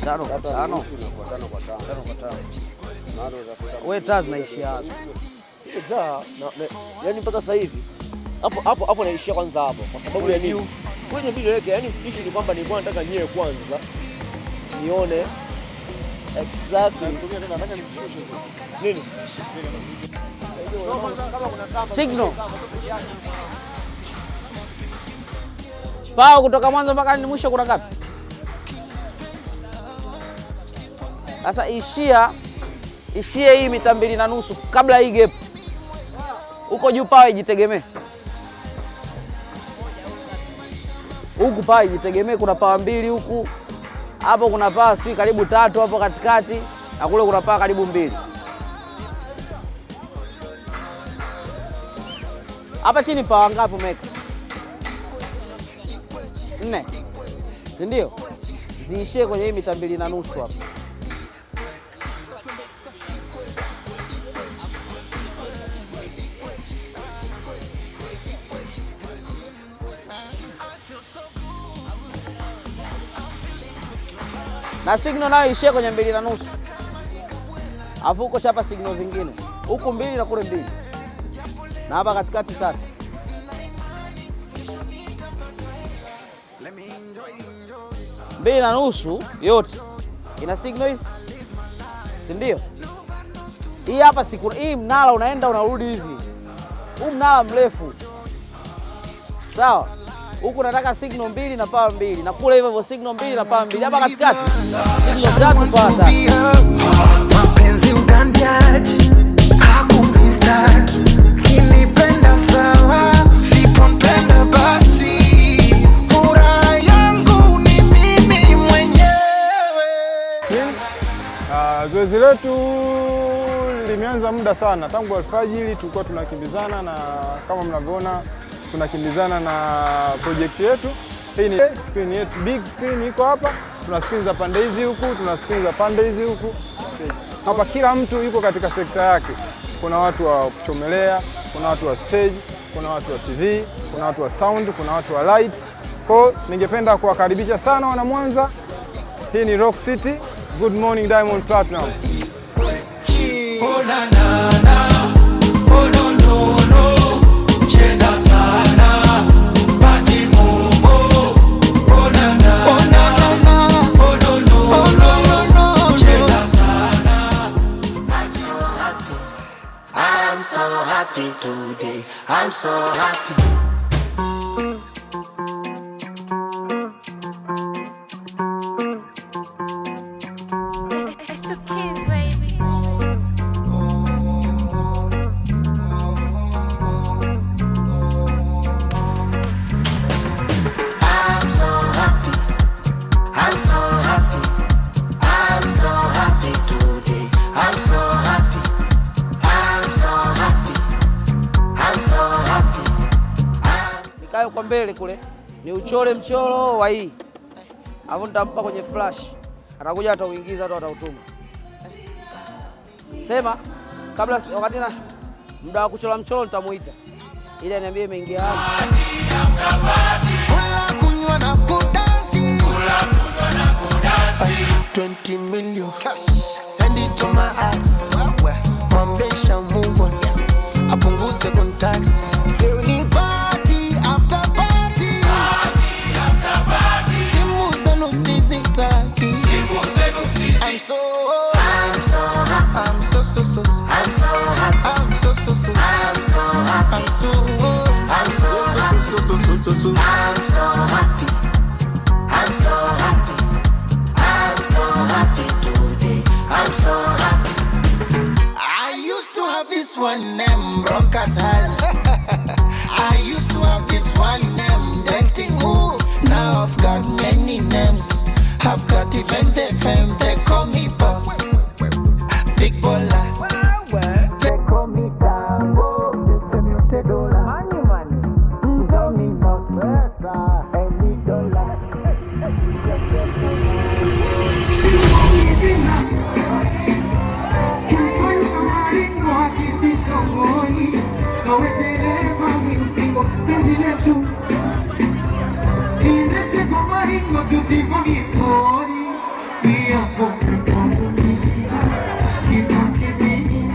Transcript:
Tano kwa tano. Tano kwa tano. Tano kwa tano. Wewe taa zinaishia wapi? Za, yaani mpaka sasa hivi hapo hapo hapo naishia kwanza hapo kwa sababu ya nini? Kwenye video yake, yani issue ni kwamba nilikuwa nataka nyewe kwanza nione exactly nini. Signal. Pao kutoka mwanzo mpaka ni mwisho kuna ngapi? Sasa ishie hii mita 2.5 kabla hii gap. Huko juu pao ijitegemee. Huku pao ijitegemee, kuna paa 2 huku. Hapo kuna paa sijui karibu 3 hapo katikati na kule kuna paa karibu 2. Hapa chini paa ngapi umeweka? 4. Si ndio? Ziishie kwenye hii mita 2.5 hapa. Na signal nayo ishie kwenye 2.5. Alafu huko chapa signal zingine. Huku 2 na kule 2. Na hapa katikati 3. 2.5 yote ina signal hizi, si ndio? Hii hapa siku hii mnara unaenda unarudi hivi. Huu mnara mrefu. Sawa? Huku nataka signal 2 na power 2. Na kule hivyo hivyo signal 2 na power 2. Hapa katikati signal 3 power 3. Mapenzi utandiaje? Hakunistaki. Kinipenda sawa, sipompenda basi. Furaha yangu ni mimi mwenyewe. Zoezi letu limeanza muda sana, tangu alfajiri tulikuwa tunakimbizana, na kama mnavyoona tunakimbizana na project yetu. Hii ni screen yetu, big screen iko hapa. Tuna screen za pande hizi huku, tuna screen za pande hizi huku. Hapa kila mtu yuko katika sekta yake. Kuna watu wa kuchomelea, kuna watu wa stage, kuna watu wa TV, kuna watu wa sound, kuna watu wa lights. Kwa ningependa kuwakaribisha sana wana Mwanza. Hii ni Rock City. Good morning Diamond Platnumz. Oh na na na, oh no no no, cheza sana, party momo. Oh na na na, oh no no no, cheza sana. I'm so happy. I'm so happy today. I'm so happy. It's the kids, baby. I'm so happy. I'm so happy. I'm so happy today. I'm so happy. I'm so happy. I'm so happy. Nikae kwa mbele kule ni uchore mchoro wa hii. Alafu nitampa kwenye flash. Atakuja atauingiza au atautuma. Sema kabla wakati na muda wa kuchora mchoro nitamuita ili aniambie imeingia wapi. Kula kunywa na kudansi. 20 million cash. Send it to my ex. Mwambie sha move on. Apunguze contacts. Leo ni party after party. Simu zenu sizitaki. I'm so I'm so happy. I'm so so so so. I'm so happy. I'm so so so. I'm so happy. I'm so I'm so happy. so so so so. I'm so happy. I'm so happy. I'm so happy today. I'm so happy. I used to have this one name, broke as hell. I used to have this one name, dating who. Now I've got many names. I've got even the fame. They call me boss, big baller. They call me Dango, they say dollar. Money, money. Mzomi not any dollar. Keep on giving.